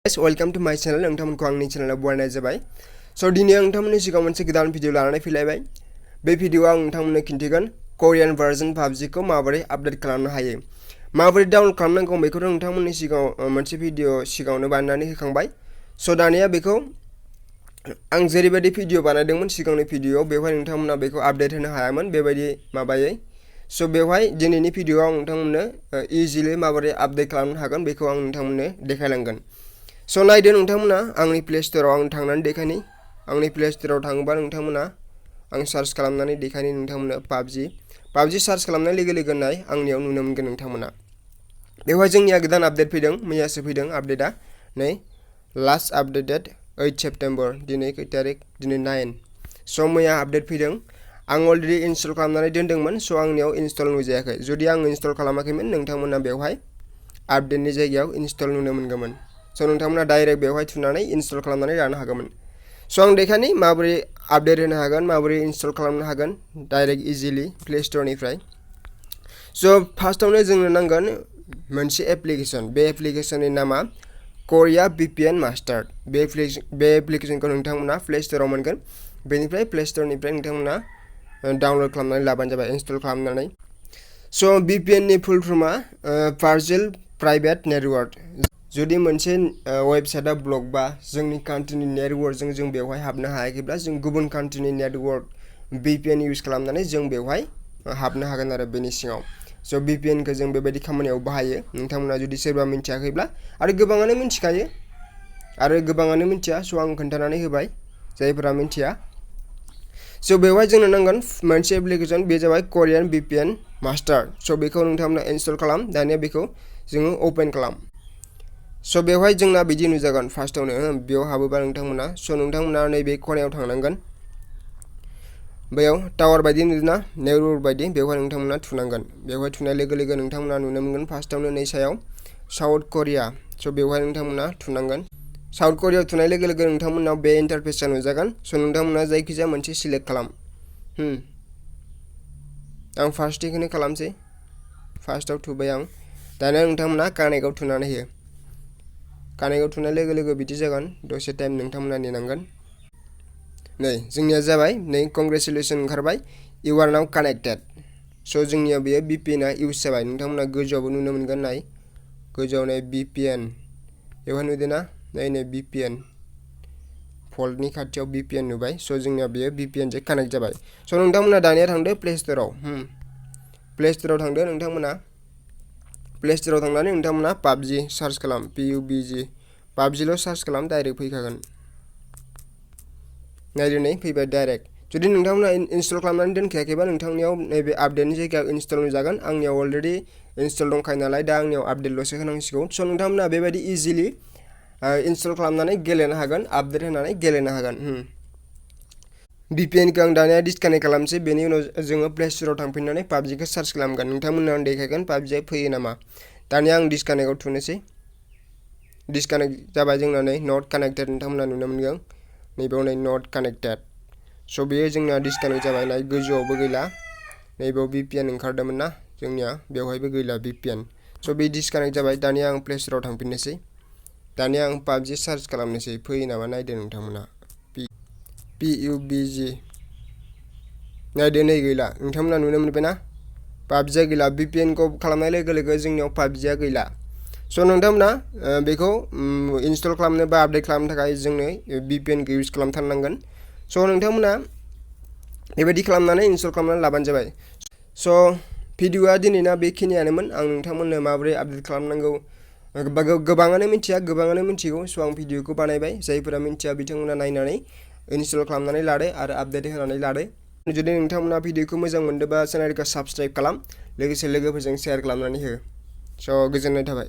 Welcome to माय channel नोंथांमोनखौ आंनि चैनलाव बरायनाय जाबाय। स' दिनै आं नोंथांमोननि सिगाङाव मोनसे गोदान भिडिअ लानानै फैलायबाय। बे भिडिअआव आं नोंथांमोननो खिन्थिगोन कोरियान भार्जन PUBGखौ माबोरै आपडेट खालामनो हायो, माबोरै डाउनलड खालामनांगौ बेखौथ' नोंथांमोननि सिगाङाव मोनसे भिडिअ सिगाङावनो बानायनानै होखांबाय। स' दानिया बेखौ आं जेरैबायदि भिडिअ बानायदोंमोन सिगांनि भिडिअआव बेवहाय नोंथांमोना बेखौ आपडेट होनो हायामोन बेबायदि माबायै। स' बेवहाय दिनैनि भिडिअआव आं नोंथांमोननो इजिलि माबोरै आपडेट खालामनो हागोन बेखौ आं नोंथांमोननो देखायलांगोन। स' नायदो नोंथांमोना आंनि प्ले स्ट'राव आं थांनानै देखायनि। आंनि प्ले स्ट'राव थाङोबा नोंथांमोना आं सार्च खालामनानै देखायनि नोंथांमोननो PUBG सार्च खालामनाय लोगो लोगो नाय आंनियाव नुनो मोनगोन नोंथांमोना। बेवहाय जोंनिया गोदान आपडेट फैदों, मैयासो फैदों आपडेटआ। नै लास्ट आपडेटेड 8 सेप्टेम्बर, दिनै खै तारिख, दिनै 9। स' मैया आपडेट फैदों। आं अलरेडि इनस्टल खालामनानै दोनदोंमोन, स' आंनियाव इनस्टल नुजायाखै। जुदि आं इनस्टल खालामाखैमोन नोंथांमोना बेवहाय आपडेटनि जायगायाव इनस्टल नुनो मोनगौमोन। स' नोंथांमोना डाइरेक्ट बेवहाय थुनानै इनस्टल खालामनानै लानो हागौमोन। स' आं देखायनि माबोरै आपडेट होनो हागोन, माबोरै इनस्टल खालामनो हागोन डाइरेक्ट इजिलि प्ले स्ट'रनिफ्राय। स' फार्स्टआवनो जोंनो नांगोन मोनसे एप्लिकेसन। बे एप्लिकेसननि नामा कोरिया VPN मास्टार। बे एप्लिकेसनखौ नोंथांमोना प्ले स्ट'राव मोनगोन। बेनिफ्राय प्ले स्ट'रनिफ्राय नोंथांमोना डाउनलड खालामनानै लाबानो जाबाय, इनस्टल खालामनानै। स' VPNनि फुल फर्मआ भार्चुएल प्राइभेट नेटवर्क। जुदि मोनसे वेबसाइटआ ब्लक बा जोंनि कान्ट्रिनि नेटवर्कजों जों बेवहाय हाबनो हायाखैब्ला जों गुबुन कान्ट्रिनि नेटवर्क VPN इउज खालामनानै जों बेवहाय हाबनो हागोन आरो बेनि सिङाव। स' VPNखौ जों बेबायदि खामानियाव बाहायो, नोंथांमोना जुदि सोरबा मिन्थियाखैब्ला। आरो गोबाङानो मिन्थिखायो आरो गोबाङानो मिन्थिया, स' आं खोन्थानानै होबाय जायफोरा मिन्थिया। स' बेवहाय जोंनो नांगोन मोनसे एप्लिकेसन, बे जाबाय कोरियान VPN मास्टार। स' बेखौ नोंथांमोना इनस्टल खालाम। दानिया बेखौ जोङो अपेन खालाम। स' बेवहाय जोंना बिदि नुजागोन फार्स्टआवनो बेयाव हाबोबा नोंथांमोना। स' नोंथांमोना नैबे खनायाव थांनांगोन। बेयाव टावार बायदि नुदोंना, नेटवर्क बायदि, बेवहाय नोंथांमोना थुनांगोन। बेवहाय थुनाय लोगो लोगो नोंथांमोना नुनो मोनगोन फार्स्टआवनो नै सायाव साउथ कोरिया। स' बेवहाय नोंथांमोना थुनांगोन। साउथ कोरियायाव थुनाय लोगो लोगो नोंथांमोनाव बे इन्टारफेसआ नुजागोन। स' नोंथांमोना जायखिजाया मोनसे सिलेक्ट खालाम। आं फार्स्टनिखौनो खालामसै। फार्स्टआव थुबाय आं। दानिया नोंथांमोना कानेक्टआव थुनानै हो। कानेक्टआव थुनाय लोगो लोगो बिदि जागोन, दसे टाइम नोंथांमोना नेनांगोन। नै जोंनिया जाबाय, नै कंग्रेचुलेसन ओंखारबाय, इउ आर नाउ कानेक्टेड। स' जोंनिया बेयो VPNआ इउज जाबाय। नोंथांमोना गोजौआवबो नुनो मोनगोन, नाय गोजौआव नै VPN, बेवहाय नुदोंना, नै VPN फल्टनि खाथियाव VPN नुबाय। स' जोंनिया बेयो VPNजों कानेक्ट जाबाय। स' नोंथांमोना दानिया थांदो प्ले स्ट'राव। प्ले स्ट'राव थांदो नोंथांमोना। प्ले स्ट'राव थांनानै नोंथांमोना PUBG सार्च खालाम, PUBG PUBGल' सार्च खालाम, डाइरेक्ट फैखागोन। नायदो नै फैबाय डाइरेक्ट। जुदि नोंथांमोना इनस्टल खालामनानै दोनखायाखैबा नोंथांनियाव नैबे आपडेटनि जायगायाव इनस्टल नुजागोन। आंनियाव अलरेडि इनस्टल दंखायो नालाय दा आंनियाव आपडेटल'सो होनांसिगौ। स' नोंथांमोना बेबायदि इजिलि इनस्टल खालामनानै गेलेनो हागोन, आपडेट होनानै गेलेनो हागोन। VPNखौ आं दानिया डिसकानेक्ट खालामसै। बेनि उनाव जोङो प्ले स्ट'राव थांफिननानै PUBGखौ सार्च खालामगोन। नोंथांमोननो आं देखायगोन PUBGआ फैयो नामा। दानिया आं डिसकानेक्टआव थुनोसै। डिसकानेक्ट जाबाय जोंना, नै नट कानेक्टेड नोंथांमोना नुनो मोनगोन। नैबेयाव नै नट कानेक्टेड। स' बेयो जोंना डिसकानेक्ट जाबाय। नाय गोजौआवबो गैला, नैबेयाव VPN ओंखारदोंमोन ना जोंनिया, बेवहायबो गैला VPN। स' बे डिसकानेक्ट जाबाय। दानिया आं प्ले स्ट'राव थांफिननोसै। दानिया आं PUBG सार्च खालामनोसै, फैयो नामा नायदो नोंथांमोना। PUBG नायदो, नै गैला। नोंथांमोना नुनो मोनबायना PUBGआ गैला। VPNखौ खालामनाय लोगो लोगो जोंनियाव PUBGआ गैला। स' नोंथांमोना बेखौ इनस्टल खालामनो बा आपडेट खालामनो थाखाय जोंनो VPNखौ इउज खालामथारनांगोन। स' नोंथांमोना बेबायदि खालामनानै इनस्टल खालामनानै लाबानो जाबाय। स' भिडिअआ दिनैना बेखिनियानोमोन। आं नोंथांमोननो माबोरै आपडेट खालामनांगौ गोबाङानो मिथिया, गोबाङानो मिथिगौ। स' आं भिडिअखौ बानायबाय। जायफोरा मिथिया बिथांमोना नायनानै इनस्टल खालामनानै लादो आरो आपडेट होनानै लादो। जुदि नोंथांमोना भिडिअखौ मोजां मोनदोंबा चेनेलखौ साबस्क्राइब खालाम, लोगोसे लोगोफोरजों शेयार खालामनानै हो। स' गोजोननाय थाबाय।